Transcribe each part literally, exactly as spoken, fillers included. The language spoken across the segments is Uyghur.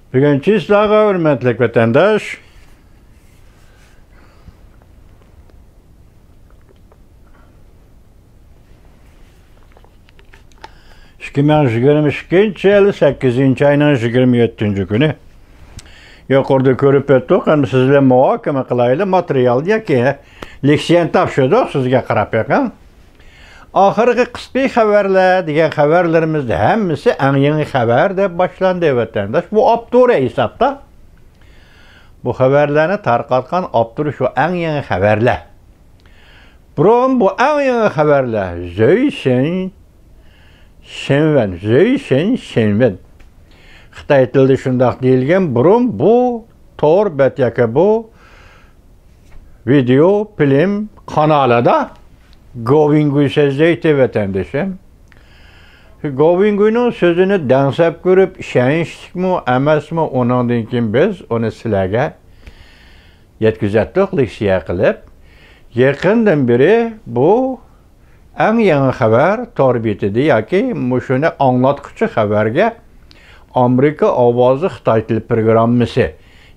بۈگۈن چىسلاغا ھۆرمەتلىك ۋەتەنداش. ئىككى مىڭ يىگىرمە ئىككىنچى يىل سەككىزىنچى ئاينىڭ يىگىرمە يەتتىنچى كۈنى. يۇقىرىدا كۆرۈپ ئۆتتۇق، ئەمدى سىز بىلەن مۇھاكىمە قىلايلى ماتېرىيال ياكى لېكسىيەنى تاپشۇردۇق، سىزگە قاراپ بېقىڭ. ئاخىرقى قىسقى خەۋەرلەر دېگەن خەۋەرلىرىمىزدە ھەممىسى ئەڭ يېڭى خەۋەر دەپ باشلاندى، ۋەتەنداش. بۇ ئاپتورى ھېسابتا. بۇ خەۋەرلەرنى تارقاتقان ئاپتور شۇ ئەڭ يېڭى خەۋەرلەر. بۇرۇن بۇ ئەڭ يېڭى خەۋەرلەر زۆي شېن شېنۋەن، زۆي شېن شېنۋەن. خىتاي تىلىدا شۇنداق دېيىلگەن. بۇرۇن بۇ تور بەت ياكى بۇ ۋىدېئو فىلىم قانالىدا گوۋىڭگۇي سۆزلەيتتى، ۋەتەندىشىم. گوۋىڭگۇينىڭ سۆزىنى دەڭسەپ كۆرۈپ، ئىشەنچلىكمۇ، ئەمەسمۇ، ئۇنىڭدىن كېيىن بىز ئۇنى سىلەرگە يەتكۈزەتتۇق، لېكسىيە قىلىپ. يېقىندىن بېرى بۇ ئەڭ يېڭى خەۋەر تور بېتىدە ياكى مۇشۇنى ئاڭلاتقۇچى خەۋەرگە ئامېرىكا ئاۋازى خىتاي تىل پروگراممىسى،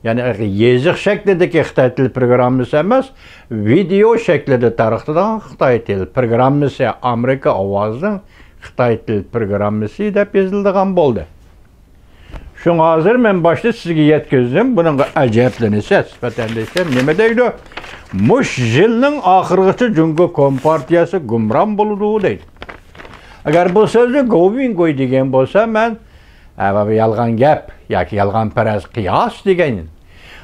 يەنى يېزىق شەكلىدىكى خىتاي تىل پروگراممىسى ئەمەس، ۋىدېئو شەكلىدە تارقىتىدىغان خىتاي تىل پروگراممىسى، ئامېرىكا ئاۋازىنىڭ خىتاي تىل پروگراممىسى دەپ يېزىلىدىغان بولدى. شۇڭا ھازىر مەن باشتا سىزگە يەتكۈزدۈم، بۇنىڭغا ئەجەبلىنىسىز، ۋەتەنداشلار. نېمە دەيدۇ؟ مۇشۇ يىلنىڭ ئاخىرىغىچە جۇڭگو كومپارتىيەسى گۇمران بولىدۇ دەيدۇ. ئەگەر بۇ سۆزنى گوۋىڭگوي دېگەن بولسا، مەن، ئە، بۇ يالغان گەپ ياكى يالغانپەرەس قىياس دېگەن.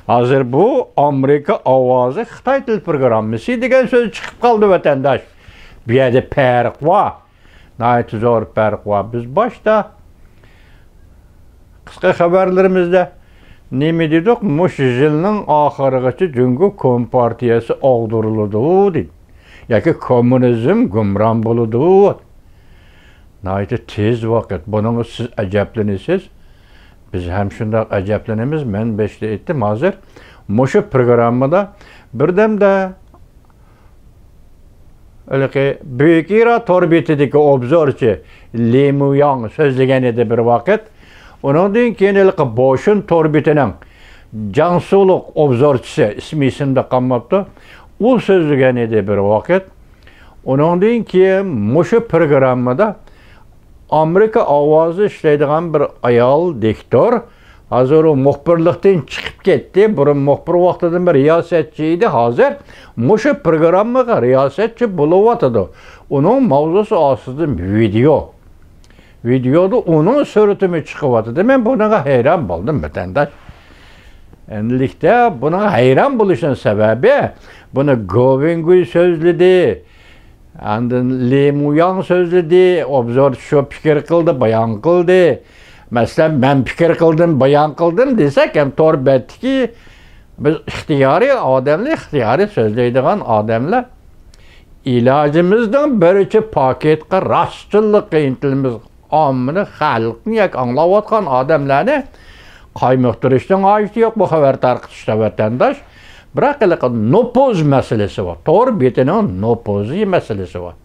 ھازىر بۇ ئامېرىكا ئاۋازى خىتاي تىل پروگراممىسى دېگەن سۆز چىقىپ قالدى، ۋەتەنداش. بۇ يەردە پەرق بار. ناھايىتى زور پەرق بار. بىز باشتا قىسقا خەۋەرلىرىمىزدە نېمە دېدۇق؟ مۇشۇ يىلنىڭ ئاخىرىغىچە جۇڭگو كومپارتىيەسى ئاغدۇرۇلىدۇ دېدى. ياكى كوممۇنىزم گۇمران بولىدۇ. ناھايىتى تېز ۋاقىت. بۇنىڭغا سىز ئەجەبلىنىسىز. بىز ھەم شۇنداق ئەجەبلىنىمىز. مەن باشتا ئېيتتىم، ھازىر مۇشۇ پروگراممىدا بىردەمدە ھېلىقى بۈيۈك ئىرا تور بېتىدىكى ئوبزورچى لى مۇياڭ سۆزلىگەن ئىدى بىر ۋاقىت. ئۇنىڭدىن كېيىن ھېلىقى بوشۈن تور بېتىنىڭ جياڭسۇلۇق ئوبزورچىسى، ئىسمى ئېسىمدە قالماپتۇ، ئۇ سۆزلىگەن ئىدى بىر ۋاقىت. ئۇنىڭدىن كېيىن مۇشۇ پروگراممىدا ئامېرىكا ئاۋازى ئىشلەيدىغان بىر ئايال دىكتور، ھازىر ئۇ مۇخبىرلىقتىن چىقىپ كەتتى. بۇرۇن مۇخبىر ۋاقتىدا بىر رىياسەتچى ئىدى، ھازىر مۇشۇ پروگراممىغا رىياسەتچى بولۇۋاتىدۇ. ئۇنىڭ ماۋزۇسى ئاستىدا ۋىدېئو. ۋىدېئودا ئۇنىڭ سۈرىتىمۇ چىقىۋاتىدۇ. مەن بۇنىڭغا ھەيران بولدۇم، ۋەتەنداش. ئەمدىلىكتە بۇنىڭغا ھەيران بولۇشنىڭ سەۋەبى، بۇنى گوۋىڭگۇي سۆزلىدى، ئاندىن لى مۇياڭ سۆزلىدى، ئوبزورچى شۇ پىكىر قىلدى، بايان قىلدى. مەسىلەن، مەن پىكىر قىلدىم، بايان قىلدىم دېسەك، ھەم تور بەتتىكى بىز ئىختىيارىي ئادەملەر ئىختىيارىي سۆزلەيدىغان ئادەملەر. ئىلاجىمىزنىڭ بىرىچە پاكىتقا راستچىللىققا ئىنتىلىمىز. ئاممىنى، خەلقنى ياكى ئاڭلاۋاتقان ئادەملەرنى قايمۇقتۇرۇشنىڭ ھاجىتى يوق بۇ خەۋەر تارقىتىشتا، ۋەتەنداش. بىراق ھېلىقى نوپۇز مەسىلىسى بار. تور بېتىنىڭ نوپۇزى مەسىلىسى بار.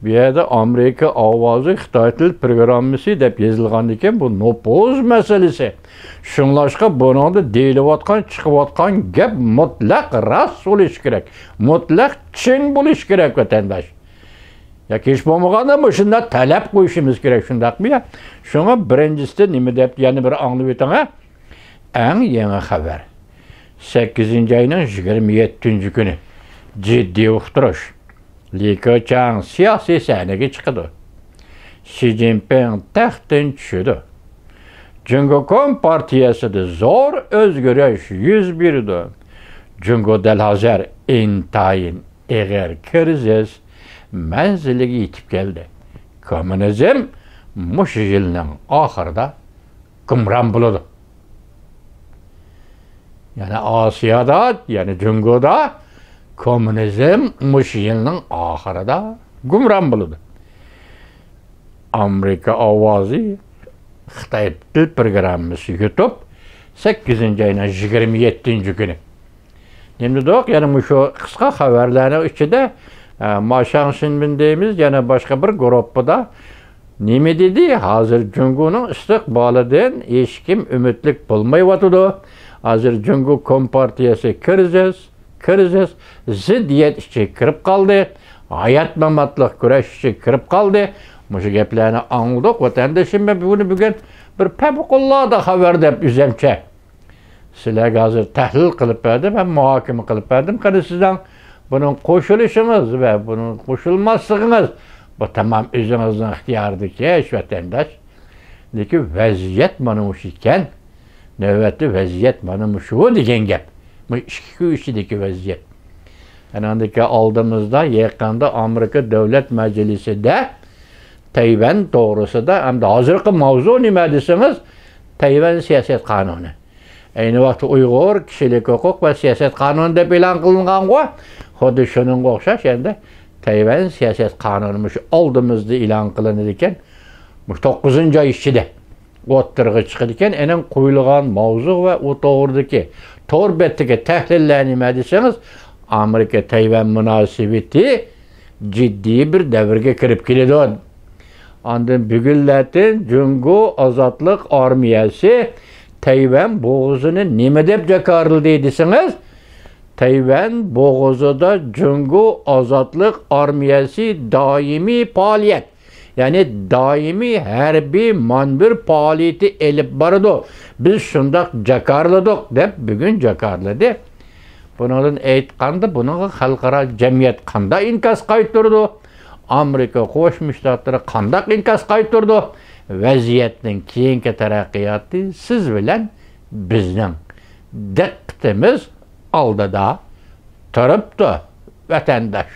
بۇ يەردە ئامېرىكا ئاۋازى خىتاي تىل پروگراممىسى دەپ يېزىلغاندىكىن، بۇ نوپۇز مەسىلىسى. شۇڭلاشقا بۇنىڭدا دېيىلىۋاتقان، چىقىۋاتقان گەپ مۇتلەق راست بولۇشى كېرەك. مۇتلەق چىن بولۇشى كېرەك، ۋەتەنداش. ياكى ھېچ بولمىغاندا مۇشۇنداق تەلەپ قويۇشىمىز كېرەك، شۇنداقمۇ يا؟ شۇڭا بىرىنچىسىدە نېمە دەپتۇ، يەنە بىر ئاڭلىۋېتىڭ ھە. ئەڭ يېڭى خەۋەر. سەككىزىنچى ئاينىڭ يىگىرمە يەتتىنچى كۈنى جىددىي ئۇقتۇرۇش. لى كېچياڭ سىياسىي سەھنىگە چىقىدۇ. شى جىنپىڭ تەختتىن چۈشىدۇ. جۇڭگو كومپارتىيەسىدە زور ئۆزگىرىش يۈز بېرىدۇ. جۇڭگو دەل ھازىر ئىنتايىن ئېغىر كىرىزىس مەنزىلىگە يېتىپ كەلدى. كوممۇنىزم مۇشۇ يىلنىڭ ئاخىرىدا گۇمران بولىدۇ. يەنى ئاسىيادا، يەنى جۇڭگودا كوممۇنىزم مۇشۇ يىلنىڭ ئاخىرىدا گۇمران بولىدۇ. ئامېرىكا ئاۋازى خىتاي تىل پروگراممىسى يۇتۇپ، سەككىزىنچى ئاينىڭ يىگىرمە يەتتىنچى كۈنى. نېمە دېدۇق؟ يەنە مۇشۇ قىسقا خەۋەرلەرنىڭ ئىچىدە، ئە، ماشاڭ شىنبىن دەيمىز، يەنە باشقا بىر گۇرۇپپىدا نېمە دېدى؟ ھازىر جۇڭگونىڭ ئىستىقبالىدىن ھېچكىم ئۈمىدلىك بولمايۋاتىدۇ. ھازىر جۇڭگو كومپارتىيەسى كىرىزىس، كىرىزىس، زىددىيەت ئىچىگە كىرىپ قالدى. ھايات-ماماتلىق كۈرەش ئىچىگە كىرىپ قالدى. مۇشۇ گەپلەرنى ئاڭلىدۇق، ۋەتەندىشىم. مەن بۇنى بۈگۈن بىر پەۋقۇلئاددە خەۋەر دەپ ئۆزەمچە سىلەرگە ھازىر تەھلىل قىلىپ بەردىم ھەم مۇھاكىمە قىلىپ بەردىم. قېنى سىزنىڭ بۇنىڭ قوشۇلۇشىڭىز ۋە بۇنىڭ قوشۇلماسلىقىڭىز، بۇ تامام ئۆزىڭىزنىڭ ئىختىيارىدىكى ئىش، ۋەتەنداش. لېكىن ۋەزىيەت مانا مۇشۇ ئىكەن. نۆۋەتتە ۋەزىيەت مانا مۇشۇ دېگەن گەپ. بۇ ئىككى كۈن ئىچىدىكى ۋەزىيەت. ئانىڭدىكى ئالدىمىزدا يېقىندا ئامېرىكا دۆلەت مەجلىسىدە تەيۋەن توغرىسىدا، ھەمدە ھازىرقى ماۋزۇ نېمە دېسىڭىز، تەيۋەن سىياسەت قانۇنى. ئەينى ۋاقىتتا ئۇيغۇر كىشىلىك ھوقۇق ۋە سىياسەت قانۇنى دەپ ئېلان قىلىنغانغۇ، خۇددى شۇنىڭغا ئوخشاش ئەمدى تەيۋەن سىياسەت قانۇنى مۇشۇ ئالدىمىزدا ئېلان قىلىنىدىكەن. مۇشۇ توققۇزىنچى ئاي ئىچىدە ئوتتۇرىغا چىقىدىكەن. ئېنىڭ قويۇلغان ماۋزۇ ۋە ئۇ توغرىدىكى تور بەتتىكى تەھلىللەر نېمە دېسىڭىز، ئامېرىكا تەيۋەن مۇناسىۋىتى جىددىي بىر دەۋرگە كىرىپ كېلىدۇ. ئاندىن بۈگۈنلەردىن جۇڭگو ئازادلىق ئارمىيەسى تەيۋەن بوغۇزىنى نېمە دەپ جاكارلىدى دېسىڭىز، تەيۋەن بوغۇزىدا جۇڭگو ئازادلىق ئارمىيەسى دائىمىي پائالىيەت، يەنى دائىمىي ھەربىي مانېۋىر پائالىيىتى ئېلىپ بارىدۇ. بىز شۇنداق جاكارلىدۇق دەپ بۈگۈن جاكارلىدى. بۇنىڭدىن ئېيتقاندا، بۇنىڭغا خەلقئارا جەمئىيەت قانداق ئىنكاس قايتۇرىدۇ؟ ئامېرىكا قوشما شتاتلىرى قانداق ئىنكاس قايتۇرىدۇ؟ ۋەزىيەتنىڭ كېيىنكى تەرەققىياتى سىز بىلەن بىزنىڭ دىققىتىمىز ئالدىدا تۇرۇپتۇ، ۋەتەنداش.